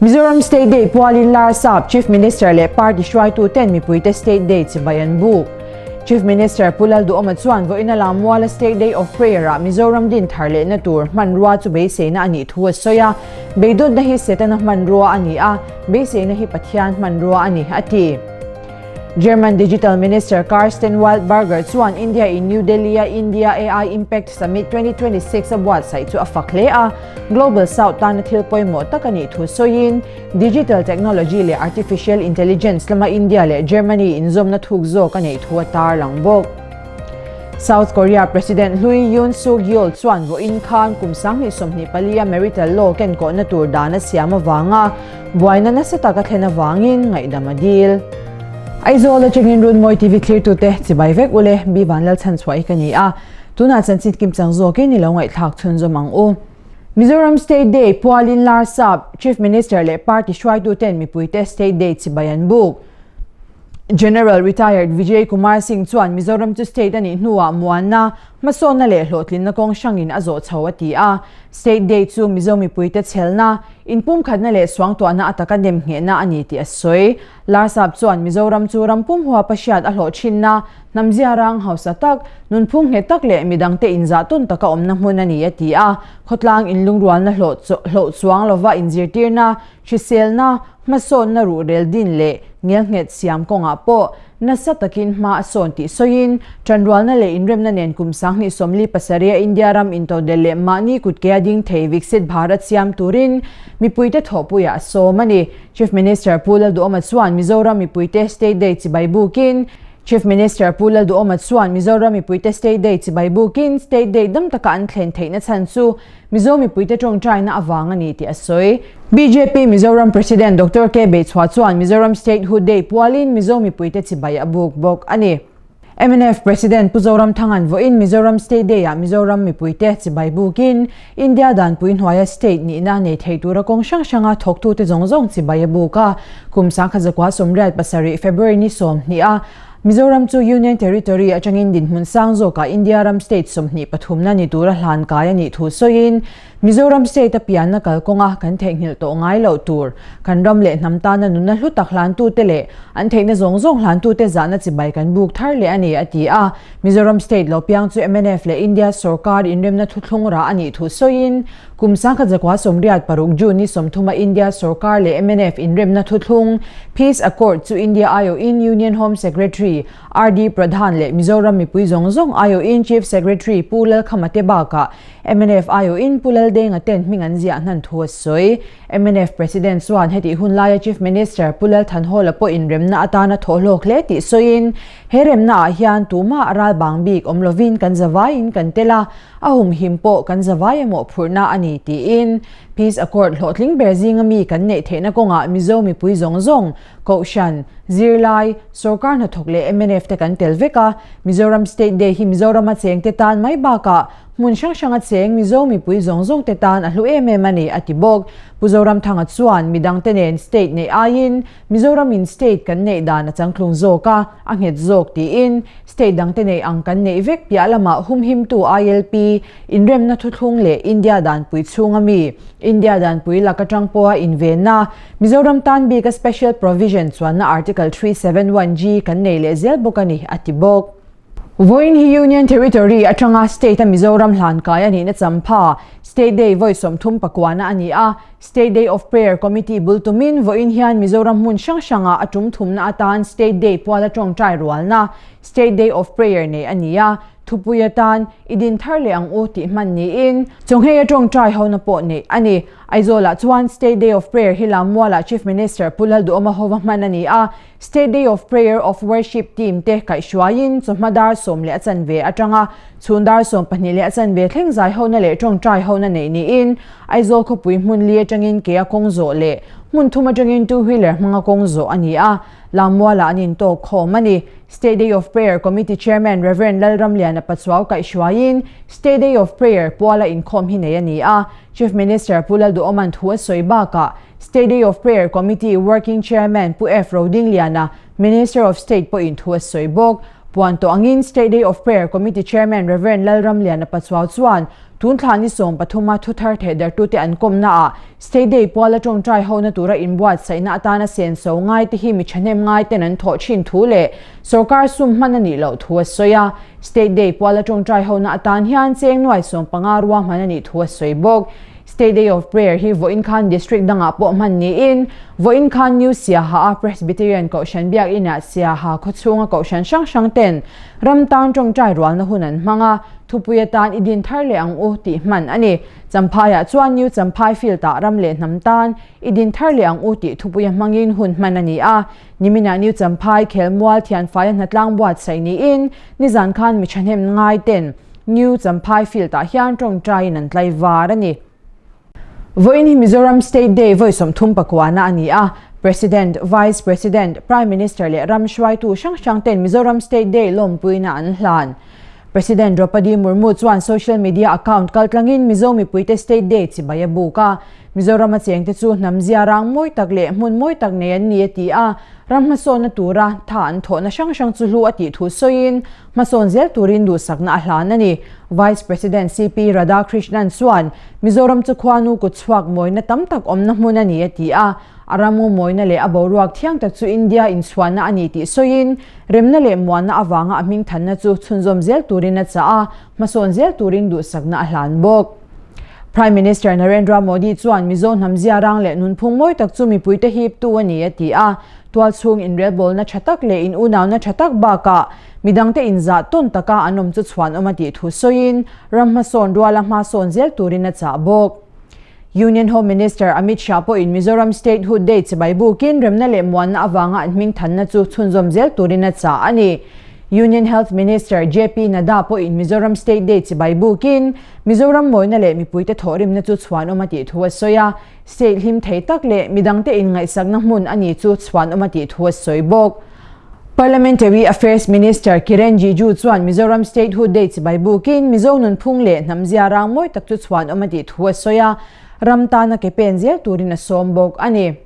Mizoram State Day pualin Larsap, Chief Minister leh party hruaituten mipuite State Day chibai an buk. Chief Minister Pu Lalduhawma chuan vawiina Lammuala State Day of Prayer-ah Mizoram din thar lehna tur hmanrua chu beiseina a nih thu a sawi a, Beidawnna hi Setana hmanrua a ni a, beiseina hi Pathian hmanrua a ni, a ti. German Digital Minister Karsten Wildberger chuan India in New Delhi-a India AI Impact Summit 2026 a buatsaih chu a fak hle a, Global South tana thil pawimawh tak a nih thu sawiin, digital technology leh artificial intelligence lama India leh Germany inzawmna thuk zawk a neih thu a tarlang bawk. South Korea President hlui Yoon Suk Yeol chuan vawiin khan kum 2024 a marital law kenkawhna tur dan a siam avanga Buaina nasa tak a thlen avangin ngaihdam a dil. Aizawl atangin Runmawi TV thlirtute chibai vek ule, Bi Vanlalchhan chhuah hi ka ni a, tunah chanchin kimchang zawkin i lo ngaihthlak chhunzawm ang u. Mizoram State Day pualin Larsap, Chief Minister leh party hruaituten mipuite State Day chibai an buk. General Retired Vijay Kumar Singh chuan Mizoram chu state a nih hnuah muanna, hmasawnna leh hlawhtlinna kawng hrangin a zawh chho a ti a. State Day chu Mizo mipuite chhelna, inpumkhatna leh suangtuahna ataka nemnghehna a ni tih a sawi. Larsap chuan Mizoram chu ram pum huapa hriat a hlawh thinna, hnamzia rang hausa tak, nunphung nghet tak leh midangte inzah tawn taka awmna hmun a ni a ti a. Khawtlang inlungrualna hlawh chuang lova inzirtirna, Hriselna, hmasawnna ruhrel din leh ngelnghet siam kawngah pawh nasa takin hma a sawn tih sawiin, ṭanrualna leh inremna nen kum 2047 a India ram intodelh leh mahni kutkea ding thei Viksit Bharat siam turin mipuite thawhpuiah a sawm a ni. Chief Minister Pu Lalduhoma chuan Mizoram mipuite State Day chibai bukin Chief Minister Pu Lalduhoma chuan Mizoram mipuite State Day chibai bukin State Day dam taka an thlen theihna chhan chu Mizo mipuite tawngtaina avang a ni tih a sawi. Bjp Mizoram President Doctor K Beichhua chuan Mizoram Statehood Day pualin Mizo mipuite chibai a buk bawk a ni. Mnf President Pu Zoramthanga'n vawiin Mizoram State Day-ah Mizoram mipuite chibai bukin India danpui hnuaia state nihna nei thei tura kawng hrang hranga thawktute zawng zawng chibai a buk a. Kum 1987 February ni 20 a Mizoram chu Union Territory atangin dinhmun sang zawkah India ram state 23 na ni tura hlan kai a nih thu sawiin, Mizoram state a pianna kalkawnga kan theihnghilh tawh ngai loh tur, kan ram leh hnam tana nunna hlu tak hlantute leh an theihna zawng zawng hlantute zahna chibai kan buk thar leh a ni, a ti a. Mizoram state lo piang chu mnf leh India sorkar inremna thuthlung rah a nih thu sawiin, Kum 1986 June ni 30 a India sorkar leh mnf inremna thuthlung, Peace Accord, chu India aiawhin Union Home Secretary RD Pradhan leh Mizoram mipui zawng zawng aiawhin Chief Secretary Pu Lalkhama te bakah mnf aiawhin Pu Laldenga ten hming an ziah hnan thu a sawi. Mnf President chuan hetih hun laia Chief Minister Pu Lalthanhawla pawh inremna atana thawhhlawk hle tih sawiin, He remnaah hian tumah ral bang bik awm lovin kan zavaiin kan tel a, A humhim pawh kan zavai emaw phurhna a ni tiin Peace Accord hlawhtling ber zinga mi kan neih theihna kawngah Mizo mipui zawng zawng, Kohhran, zirlai, sorkar hnathawk leh mnf te kan tel vek a. Mizoram State Day hi Mizorama chengte tan mai bakah hmun hrang hranga cheng Mizo mipui zawng zawngte tan a hlu em em a ni, a ti bawk. Pu Zoramthanga chuan midangte nen state neih aiin Mizoramin state kan neih dan a changtlung zawk a, a nghet zawk tiin State dangte neih ang kan neih vek piah lamah humhimtu ILP, inremna thuthlung leh India danpui chhunga mi, India danpui lak atang pawha invenna, Mizoram tan bika special provision chuanna Article 371G kan nei leh zel bawk a ni, a ti bawk. Vawiin hi Union Territory atanga State-a Mizoram hlankai a nihna champha State Day vawi 39 a ni a, State Day of Prayer Committee bul tumin vawiin hian Mizoram hmun hrang hrangah a tum thumna atan State Day puala tawngtai rualna State Day of Prayer nei a ni a, thupui atan i din thar leh ang u tih hman niin chawngheia tawngtai hona pawh neih a ni. Aizawlah chuan State Day of Prayer hi Lammualah Chief Minister Pu Lalduhoma hova hman a ni a, State Day of Prayer of Worship team te kaihhruaiin chawhma dar 10:15 atanga chhun dar 12:15 thleng zai hona leh tawngtai hona neih niin Aizawl khawpui hmun li atangin ke a kawng zawh leh hmun thum atangin two wheeler hmanga kawng zawh a ni a, Lammualah an intawk khawm a ni. State Day of Prayer Committee Chairman Rev. Lalramliana Pachuau kaihhruaiin State Day of Prayer puala inkhawm hi nei a ni a, Chief Minister Pu Lalduhawma'n thu a sawi bakah State Day of Prayer Committee Working Chairman Pu F. Rodingliana, Minister of State pawhin thu a sawi bawk. Puan tawh angin State Day of Prayer Committee Chairman Rev. Lalramliana Pachuau chuan. Tun thla ni 13 a thuthar thehdartute an kawmnaah State Day puala tawngtai hona tura inbuatsaihna atana senso ngaite hi mi thahnem ngaiten an thawh thin thu leh sorkar sum hman a nih loh thu a sawi a. State Day puala tawngtai hona atan hian cheng nuai 15 ruahman a nih thu a sawi bawk. State Day of Prayer hi vawiin khan District dangah pawh hman niin vawiin khan New Siaha a Presbyterian Kohhran Biakinah Siaha khawchhunga Kohhran hrang hrang ten ram tan tawngtai rualna hun an hmang a, thupui atan i din thar leh ang u tih hman a ni. Champhaiah chuan New Champhai Field-ah ram leh hnam tan i din thar leh ang u tih thupuia hmangin hun hman a ni a. Niminah New Champhai khelmual thianfaia hnatlang buatsaih niin nizan khan mi thahnem ngai ten New Champhai Field-ah hian tawngtaiin an tlaivar a ni. Vawiin hi Mizoram State Day vawi 39 na a ni a, President, Vice President, Prime Minister leh ram hruaitu hrang hrang ten Mizoram State Day lawmpuina an hlan. President Draupadi Murmu chuan social media account kaltlangin Mizo mipuite State Day chibai a buk a, Mizorama chengte chu hnam zia rang mawi tak leh hmun mawi tak nei an ni a ti a, ram hmasawnna tura tha an thawhna hrang hrang chu hlu a tih thu sawiin hmasawn zel turin duhsakna a hlan a ni. Vice President CP Radhakrishnan chuan Mizoram chu khuanu kut chhuak mawina tam tak awmna hmun a ni a ti a, a ramu mawina leh a boruak thiang tak chu India inchhuanna a ni tih sawiin remna leh muanna avanga a hmingthanna chu chhunzawm zel turin a chah a, hmasawn zel turin duhsakna a hlan bawk. Prime Minister Narendra Modi chuan Mizo hnam zia rang leh nunphung mawi tak chu mipuite hiptu a ni a ti a, tualchhung inrelbawlna tha tak leh in unauna tha tak bakah midangte inzah tawn taka an awm chu chhuanawm a tih thu sawiin ram hmasawn ruala hmasawn zel turin a chah bawk. Union Home Minister Amit Shah pawhin Mizoram Statehood Day chibai bukin remna leh muanna avanga an hmingthanna chu chhunzawm zel turin a chah a ni. Union Health Minister JP Nadda pawhin Mizoram State Day chibai bukin Mizoram mawina leh mipuite thawhrimna chu chhuanawm a tih thu a sawi a, state hlim thei tak leh midangte inngaihsakna hmun a ni chu chhuanawm a tih thu a sawi bawk. Parliamentary Affairs Minister Kiren Jiju chuan Mizoram Statehood Day chibai bukin Mizo nunphung leh hnam zia rang mawi tak chu chhuanawm a tih thu a sawi a, ram tana ke pen zel turin a sawm bawk a ni.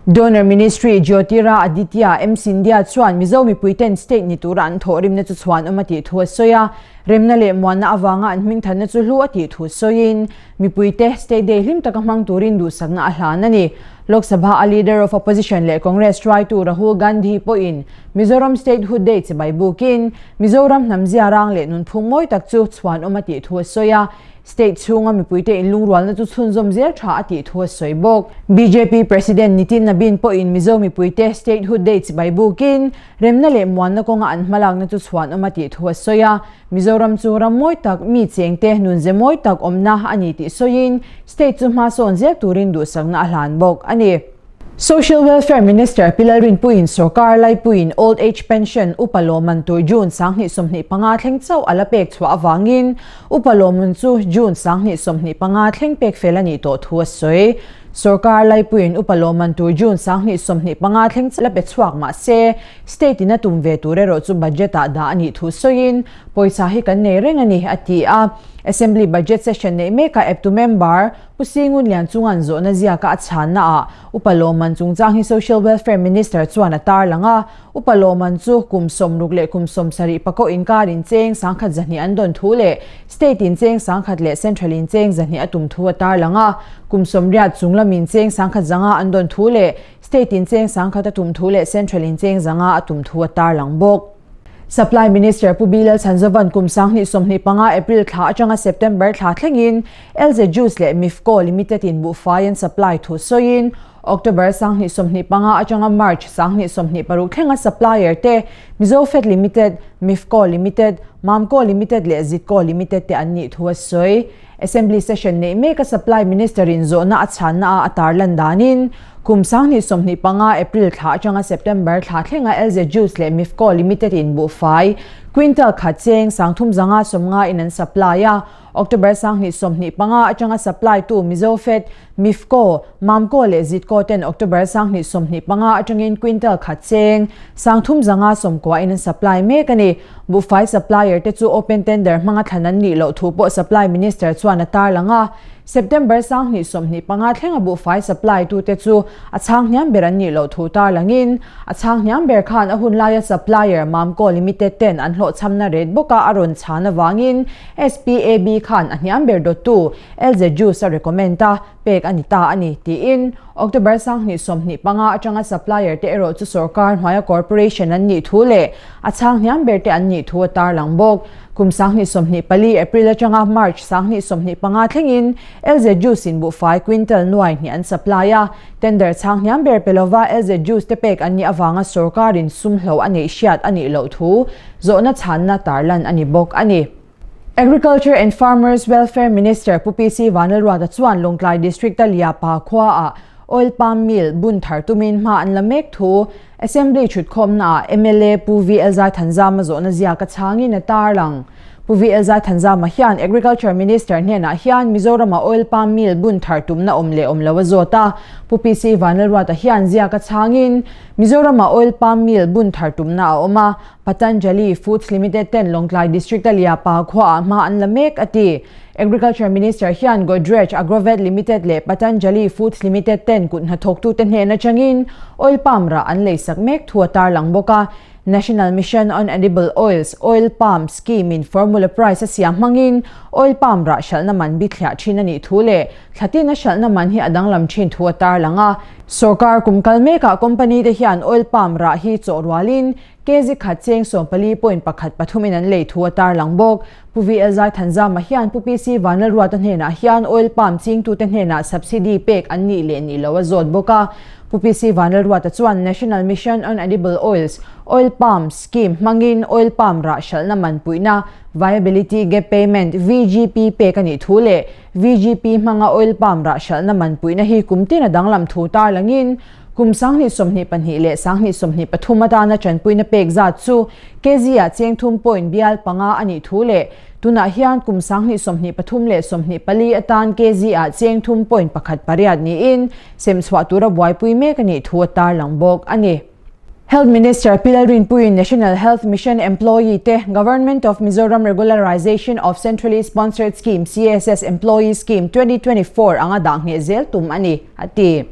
Donor Ministry Jyotira Aditya M Scindia chuan Mizo mipuiten state ni tura an thawhrimna chu chhuanawm a tih thu a sawi a, remna leh muanna avanga an hmingthanna chu hlu a tih thu sawiin Mipuite State Day hlim taka hmang turin duhsakna a hlan a ni. Lok Sabha a Leader of Opposition leh Congress hruaitu Rahul Gandhi pawhin Mizoram Statehood Day chibai bukin Mizoram hnam zia rang leh nunphung mawi tak chu chhuanawm a tih thu a sawi a, state chhunga mipuite inlungrualna chu chhunzawm zel tha a tih thu a sawi bawk. Bjp President Nitin Nabin pawhin Mizo mipuite Statehood Day chibai bukin remna leh muanna kawnga an hmalakna chu chhuanawm a tih thu a sawi a, Mizoram chu ram mawi tak, mi chengte nunze mawi tak awmna a ni tih sawiin state chu hmasawn zel turin duhsakna a hlan bawk a ni. Social Welfare Minister Pi Lalrinpuiin sorkar laipuiin Old Age Pension upa lawmman tur June 2025 thleng chauh a la pek chhuah avangin upa lawmman chu June 2025 thleng pek fel a nih tawh thu a sawi. Sorkar laipuiin upa lawmman tur June 2025 thleng la pe chhuak mah se, State in a tum ve tur erawh chu budget ah dah a nih thu sawiin pawisa hi kan nei reng a ni, a ti a. Assembly budget session neih mekah eptu member Pu Singun Lian chunga'n zawhna ziaka a chhanna ah Upa Lawman chungchang hi Social Welfare Minister chuan a tarlang a. Upa Lawman chu kum 60 leh kum 70 pakaw inkar incheng 1200 an dawn thu leh State incheng 1000 leh Central incheng 200 a tum thu a tarlang a. Kum 80 chunglam incheng 1500 an dawn thu leh State in cheng 10,000 a tum thu leh Central in cheng 500 a tum thu a tarlang bawk. Supply Minister Pu B Lalchhanzovan kum 2025 April thla atanga September thla thlengin LZ Juice leh Mifco Limited in buhfai an supply thu sawiin October 2025 atanga March 2026 thlenga supplier te Mizofed Limited, Mifco Limited, Mamco Limited leh Zitco Limited te an nih thu a sawi. Assembly session neih meka Supply Minister in zawhna a chhanna a a tarlan danin kum 2025 April thla atanga September thla thlenga LZ Juice leh Mifco Limited in buhfai quintal khat cheng 350 in an supply a, October 2025 atanga supply tu Mizofed, Mifco, Mamco leh Zitco ten October 2025 atangin quintal khat cheng 390 in an supply mek a ni. Buhfai supplier te chu open tender hmanga thlan an nih loh thu pawh Supply Minister chuan a tarlang a. September 2025 thlenga buhfai supply tute chu a chhang hniam ber an nih loh thu tarlangin, a chhang hniam ber khan a hun laia supplier Mamco Limited ten an hlawhchhamna ret bawka a rawn chhan avangin SPAB khan a hniam ber dawttu LZ Juice a recommend a, pek a ni ta a ni, tiin October 2025 atanga supplier te erawh chu sorkar hnuaia corporation an nih thu leh a chhang hniam ber te an nih thu a tarlang bawk. Kum 2024 April atanga March 2025 thlengin LZ Juice in buhfai quintal nuai hnih an supply a, tender chhang hniam ber pe lova LZ Juice te pek an nih avanga sorkarin sum hlo a neih hriat a nih loh thu zawhna chhanna tarlan a ni bawk a ni. Agriculture and Farmers Welfare Minister Pu PC Vanlalruata chuan Lawngtlai District-a Liapa khuaah Oil Palm Mill bun thar tumin hma an la mek thu Assembly thutkhawmnaah mla Pu VL Zaithanzama zawhna ziak a chhangin a tarlang. Pu VL Zaithanzama hian Agriculture Minister hnenah hian Mizorama Oil Palm Mill bun thar tumna awm leh awm lo a zawt a, Pu PC Vanlalruata hian ziak a chhangin Mizorama Oil Palm Mill bun thar tumna a awm a, Patanjali Foods Limited ten Lawngtlai District-a Liapa khuaah hma an la mek a ti. Agriculture Minister hian Godrej Agrovet Limited leh Patanjali Foods Limited ten kut hnathawktute hnen atangin oil palm rah an leisak mek thu a tarlang bawk a. National Mission on Edible Oils Oil Palm Scheme in formula price a siam hmangin oil palm rah hralhna man bithliah thin a nih thu leh thlatin a hralhna man hi a danglam thin thu a tarlang a. Sorkar kum kal mekah company te hian oil palm rah hi chawh rualin Kg khat cheng 14.1 pathum in an lei thu a tarlang bawk. Pu VL Zaithanzama hian Pu PC Vanlalruata hnenah hian oil palm chingtute hnenah subsidy pek an nih leh nih lo a zawt bawk a. Pu PC Vanlalruata chuan National Mission on Edible Oils, Oil Palm Scheme hmangin oil palm rah hralhna man puihna Viability Gap Payment, VGP, pek a nih thu leh VGP hmanga oil palm rah hralhna man puihna hi kum tin a danglam thu tarlangin Kum 2022 leh 2023 atana tanpuina pek zat chu kg-ah cheng thum point bial panga a nih thu leh tunah hian kum 2023 leh 24 atan kg-ah cheng thum point pakhat pariat niin semchhuah tura buaipui mek a nih thu a tarlang bawk a ni. Health Minister Pi Lalrinpuiin National Health Mission employee te Government of Mizoram Regularization of Centrally Sponsored Scheme, CSS Employee Scheme, 2024 anga dah ngheh zel tum a ni, a ti.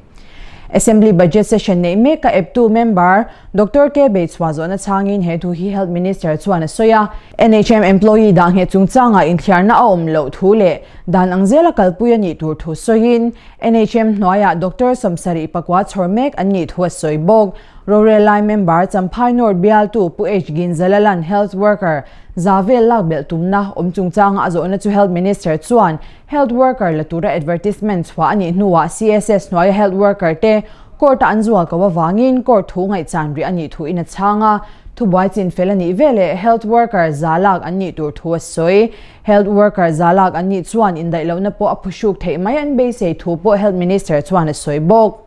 Assembly Budget Session neih meka eptu member Doctor K Beichhua zawhna chhangin he thu hi Health Minister chuan a sawi a. NHM employee dah ngheh chungchangah inthiarna a awm loh thu leh dan ang zela kalpui a nih tur thu sawiin NHM hnuaiah Doctor 74 chhawr mek an nih thu a sawi bawk. Rorel lai member Champhai North bialtu Pu H Ginzalalan Health Worker za vel lak belh tumna awm chungchanga a zawhna chu Health Minister chuan Health worker la tura advertisement chhuah a nih hnuah CSS hnuaia health worker te court a an zual ko avangin court thu ngaihchan rih a nih thu in a chhang a, thubuai chin fel a nih veleh health worker za lak an nih tur thu a sawi. Health worker za lak an nih chuan indaih lohna pawh a phuhruk theih mai an beisei thu pawh health minister chuan a sawi bawk.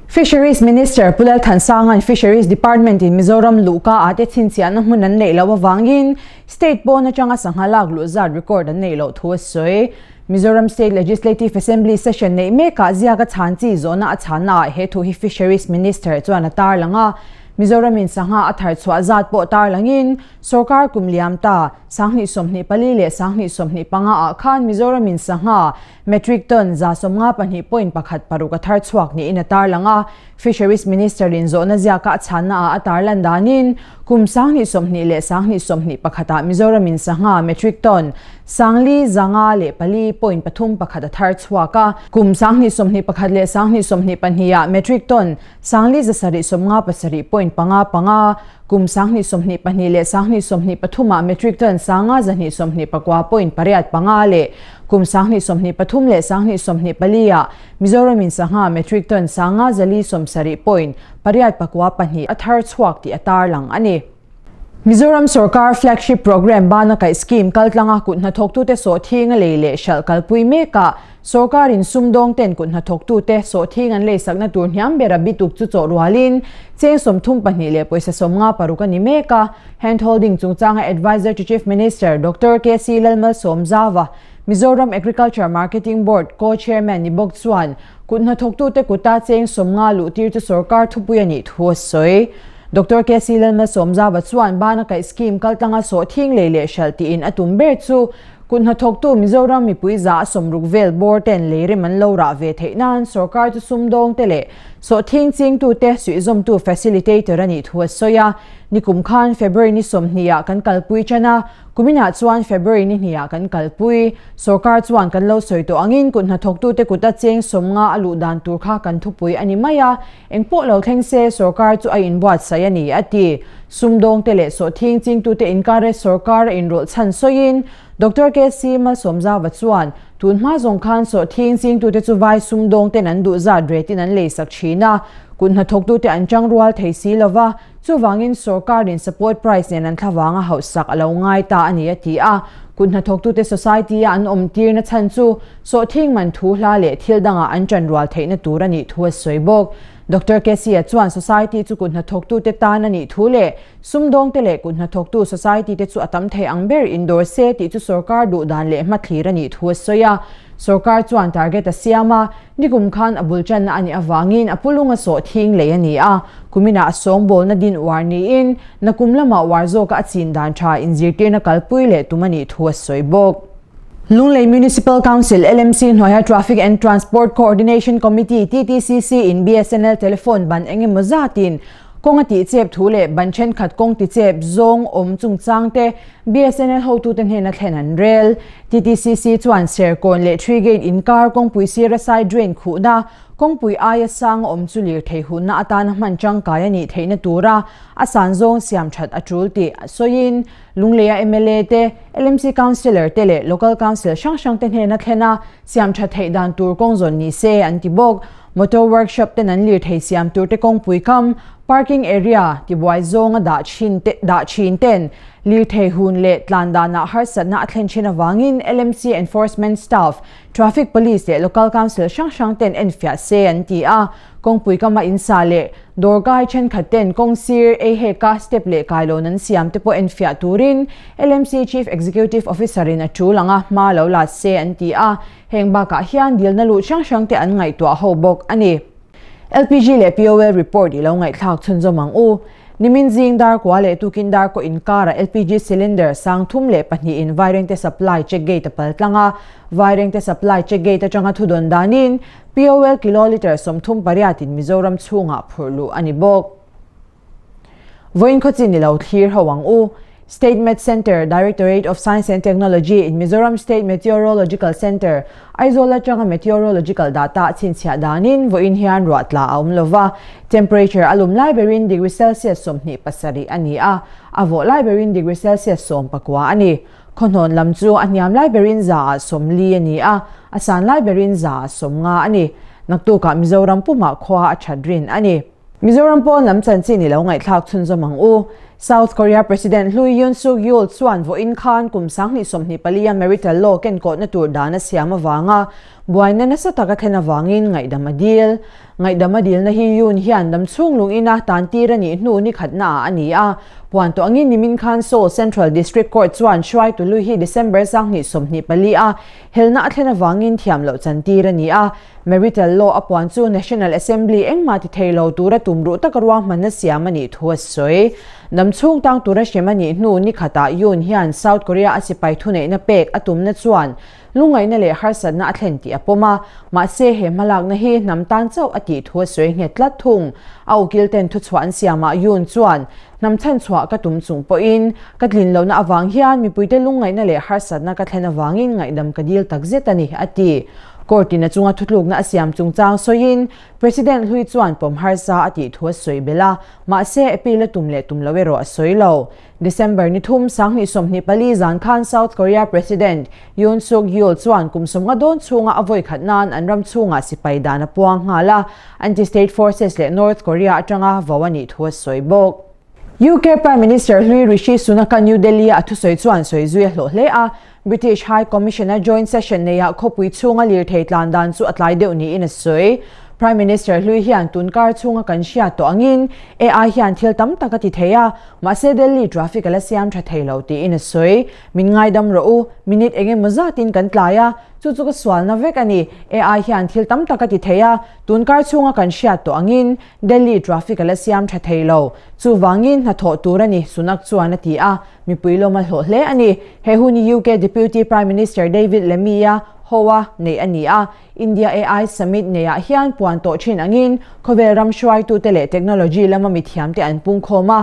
Fisheries Minister Pu Lalthansanga'n Fisheries Department in Mizoram luhka ah te chhinchhiahna hmun an neih loh avangin state pawn atanga sangha lak luh zat record an neih loh thu a sawi. Mizoram State Legislative Assembly session neih mekah ziaka chhan chi zawhna a chhanna ah he thu hi Fisheries Minister chuan a tarlang a. Mizoram in sangha a thar chhuah zat pawh tarlangin sorkar kum liam ta 2024 leh 2025 ah khan Mizoram in sangha Metric ton 52.16 a thar chhuak niin a tarlang a, Fisheries Minister in zawhna ziaka a chhanna ah a tarlan danin kum 2020 leh 2021 ah Mizoram in sangha metric ton 4,504.31 a thar chhuak a, kum 2021 leh 2022 ah metric ton 4,757.55, kum 2022 leh 2023 ah metric ton 5,229.85 leh Kum 2023 leh 2024 ah Mizoram in sangha metric ton 5,470.92 a thar chhuak tih a tarlang a ni. Mizoram sorkar flagship programme bana kaih scheme kaltlanga kut hnathawktute sawhthing a lei leh hralh kalpui mekah sorkarin sumdawng ten kut hnathawktute sawhthing an leisakna tur hniam bera bituk chu chawh rualin cheng 32 leh pawisa 56 a ni mek a. Hand holding chungchanga Adviser to Chief Minister Doctor KC Lalmalsawmzava, Mizoram Agriculture Marketing Board Co-Chairman ni bawk chuan kut hnathawktute kuta cheng 50 luh tir chu sorkar thupui a nih thu a sawi. Doctor KC Lalmalsawmzava chuan bana kaih scheme kaltlanga sawhthing lei leh hralh tiin a tum ber chu. Kut hnathawktu Mizoram mipui 160 vel bawr ten leirem an lo rah ve theih nan sorkar chu sumdawng te leh sawhthing chingtute suihzawmtu facilitator a nih thu a sawi a. Nikum khan February ni 20 ah kan kalpui tan a, kuminah chuan February ni hnih ah kan kalpui. Sorkar chuan kan lo sawi tawh angin kut hnathawktute kuta cheng 50 a luh dan tur kha kan thupui a ni mai a, Engpawh lo thleng se sorkar chu a inbuatsaih a ni, a ti. Sumdawngte leh sawhthing chingtute inkar e sorkar a inrawlh chhan sawiin Doctor KC Malsawmzava chuan, Tun hma zawng khan sawhthing chingtute chu vai sumdawngten an duh zat retin an leisak thin a, kut hnathawktute an chang rual thei si lo va, chuvangin sorkarin support price nen an thlavang a hauhsak a lo ngai ta a ni, a ti a. Kut hnathawktute society-a an awm tirna chhan chu Sawhthing man thu hla leh thil dangah an ṭan rual theihna tur a nih thu a sawi bawk. Doctor Casey-a chuan Society chu kut hnathawktute tan a nih thu leh sumdawngte leh kut hnathawktu Society te chu a tam thei ang ber indawr se tih chu sorkar duh dan leh hmathlir a nih thu a sawi a. Sorkar chuan target a siam a, nikum khan a bul ṭanna a nih avangin a pulunga sawhthing lei a ni a, kuminah a sawngbawlna din uar niin nakum lamah uar zawka a chin dan ṭha inzirtirna kalpui leh tum a nih thu a sawi bawk. Lunglei Municipal Council, LMC, hnuaia Traffic and Transport Coordination Committee, TTCC, in BSNL telephone ban eng emaw zatin kawng a tihchep thu leh ban thenkhat kawng tichep zawng awm chungchang te BSNL hotute hnena thlen an rel. TTCC chuan Serkawn leh Three Gate inkar kawngpui sira side drain khuhna Kawngpui aia sang a awm chu lirthei hunna atana hman tangkai a nih theihna tura a san zawng siam that a tul tih sawiin Lungleia mla te, LMC Councillor te leh Local Council hrang hrang te hnena thlena siam that theih dan tur kawng zawn ni se an ti bawk. Motor workshop ten an lirthei siam tur te kawngpui kam, parking area, tibuai zawnga dah thin te dah thin ten lirthei hun leh tlan danah harsatna a thlen thin avangin LMC Enforcement Staff Traffic Police leh Local Council hrang hrang ten enfiah se an ti a, kawngpui kama insa leh dawrkai thenkhat ten kawng sir ei heka step leh kailawn an siam te pawh enfiah turin LMC Chief Executive Officer in a tul anga hma lo la se an ti a, heng bakah hian dilna luh hrang hrang te an ngaihtuah ho bawk a ni. LPG leh POL report i lo ngaihthlak chhunzawm ang u. Nimin zing dar kua leh tukin dar kaw inkara LPG cylinder 3002 in Vairengte supply check gate a pal tlang a, Vairengte supply check gate atanga thudawn danin POL kilolitre 38 in Mizoram chhungah phurh luh a ni bawk. Vawiin khawchin i lo thlir ho ang u. State Met Centre, Directorate of Science and Technology in Mizoram State Meteorological Centre, Aizawl atanga meteorological data a chhinchhiah danin vawiin hian ruah tla a awm lova, temperature a lum lai berin degree Celsius 27 a ni a, a vawh lai berin degree Celsius 19 a ni. Khawhnawn lam chu a hniam lai berin 140 a ni a, a san lai berin 150 a ni. Naktukah Mizoram pumah khua a that rin a ni. Mizoram pawn lam chanchin i lo ngaihthlak chhunzawm ang u. South Korea President Hlui Yoon Suk Yeol chuan vawiin khan kum 2024 a marital law kenkawhna tur dan a siam avanga buaina nasa tak a thlen avangin ngaihdam a dil. Ngaihdam a dilna hi Yoon hian damchhung lung ina tan tir a nih hnu ni khatna ah a ni a. Puan tawh angin nimin khan Seoul Central District Court chuan hruaitu lui hi December 2024 a helna a thlen avangin thiam loh chan tir a ni a. Marital law a puan chu National Assembly engmah ti thei lo tura tum ruh taka ruahmanna siam a nih thu a sawi. Damchhung tang tura hrem a nih hnu ni khatah Yoon hian South Korea a sipai thuneihna pek a tumna chuan lungngaihna leh harsatna a thlen tih a pawm a, mahse he hmalakna hi hnam tan chauh a tih thu a sawi nghet tlat thung. A ukil ten thuchhuah an siamah Yoon chuan, Hnam chhanchhuah ka tum chung pawhin ka tlin lohna avang hian mipuite lungngaihna leh harsatna ka thlen avangin ngaihdam ka dil takzet a ni, a ti. Court in a chunga thutlukna a siam chungchang sawiin President hlui chuan pawm harsa a tih thu a sawi belh a, mahse appeal a tum leh tum lo erawh a sawi lo. December ni thum 2024 zan khan South Korea President Yoon Suk Yeol chuan kum 50 dawn chhunga a vawi khat nan an ram chhungah sipai dan a puang nghal a, anti-state forces leh North Korea atanga vo a nih thu a sawi bawk. UK Prime Minister hlui Rishi Sunak-a New Delhi-a a thusawi chuan sawi zui a hlawh hle a, British High Commission-a joint session neiah khawpui chhunga lirthei tlan dan chu a tlai deuh niin a sawi. Prime Minister hlui hian tun kar chhunga kan hriat tawh angin AI hian thil tam tak a ti thei a, mahse Delhi traffic a la siam tha thei lo tiin a sawi. Min ngaidam rawh u, minute eng emaw zatin kan tlai a, chu chu ka sualna vek a ni. AI hian thil tam tak a ti thei a, tun kar chhunga kan hriat tawh angin Delhi traffic a la siam tha thei lo. Chuvangin hnathawh tur a ni, Sunak chuan a ti a, mipui lawm a hlawh hle a ni. He hun hi UK Deputy Prime Minister David Lammy-a hoa neih a ni a, India AI Summit neiah hian puan tawh thin angin khawvel ram hruaitute leh technology lama mithiamte an pungkhawm a,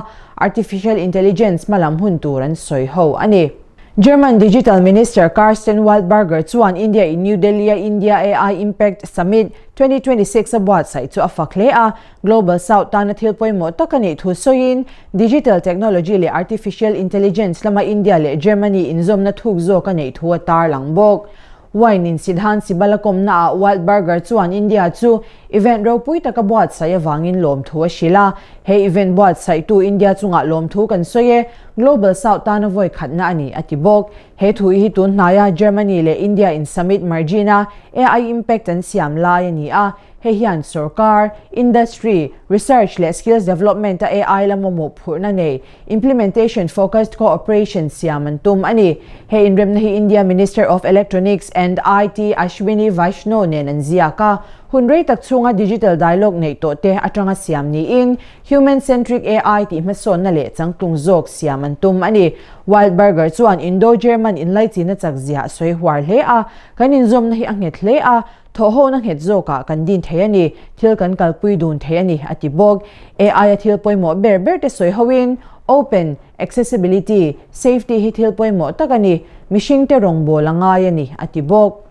artificial intelligence hmalam hun tur an sawi ho a ni. German Digital Minister Karsten Wildberger chuan India in New Delhi-a India AI Impact Summit 2026 a buatsaih chu a fak hle a, Global South tana thil pawimawh tak a nih thu sawiin digital technology leh artificial intelligence lama India leh Germany inzawmna thuk zawk a neih thu a tarlang bawk. Wine in Sidhan Sibal a kawmna ah Wildberger chuan India chu event ropui taka buatsaih avangin lawmthu a hrilh a. He event buatsaihtu India chungah lawmthu kan sawi e, Global South tana vawi khatna a ni, a ti bawk. He thu hi tun hnaia Germany leh India in summit margin a AI impact an siam lai a ni a. Hei hian sorkar, industry, research leh skills development a AI la mamawh phurhna nei Implementation Focused Cooperation siam an tum a ni. He inremna hi India Minister of Electronics and IT Ashwini Vaishnaw nen an ziak a, hun rei tak chhunga digital dialogue neih tawh te atanga siam niin Human Centric AI tih hmasawnna leh changtlung zawk siam an tum a ni. Wildberger chuan Indo-German inlaichina chak zia a sawi huar hle a, Kan inzawmna hi a nghet hle a, Thawhhawna nghet zawkah kan din thei a ni, thil kan kalpui dun thei a ni, a ti bawk. AI-a thil pawimawh ber ber te sawi hoin, Open, accessibility, safety hi thil pawimawh tak a ni, mihringte rawngbâwl a ngai a ni, a ti bawk.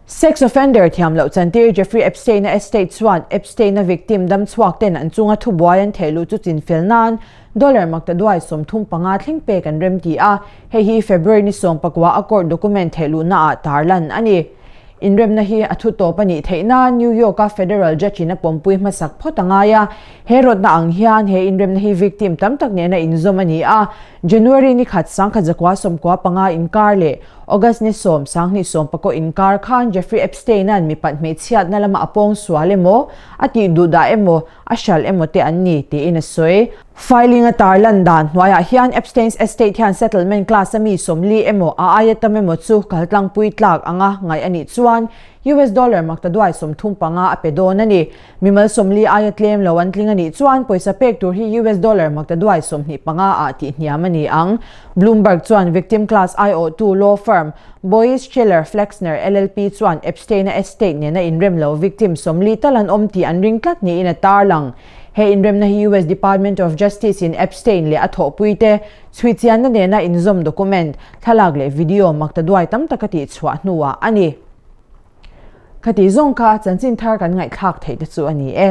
Sex offender thiam loh chantir Jeffrey Epstein-a estate chuan Epstein-a victim dam chhuak ten an chunga thubuai an theh luh chu chinfel nan dollar maktaduai 35 thleng pek an remti a, hei hi February ni 14 a court document theh luhnaah tarlan a ni. Inremna hi a thu tawp a nih theih nan New York-a federal judge-in a pawmpui hmasak phawt a ngai a. He rawtna ang hian he inremna hi victim tam tak nena inzawm a ni a. January ni khat 1995 inkar leh August ni 10 2019 inkar khan Jeffrey Epstein-a'n mipat hmeichhiatna lama a pawng sual emaw, a tih duhdah emaw, a hralh emaw te an ni, tiin a sawi. Filing a tarlan dan hnuaiah hian Epstein's estate hian settlement class a mi 40 emaw a aia tam emaw chu kaltlangpui tlak anga ngaih a nih chuan US dollar maktaduai 35 a pe dawn a ni. Mimal 40 aia tlem lo an tling a nih chuan pawisa pek tur hi US dollar maktaduai 25 ah tihhniam a ni ang. Bloomberg chuan victim class aiawhtu law firm Boies Schiller Flexner LLP chuan Epstein-a estate nena inrem lo victim 40 tal an awm tih an ring tlat niin a tarlang. He inremna hi US Department of Justice in Epstein leh a thawhpuite chhuichianna nena inzawm document, thlalak leh video maktaduai tam tak a tihchhuah hnuah a ni. Khati zawng kha chanchin thar kan ngaihthlak theih te chu a ni e.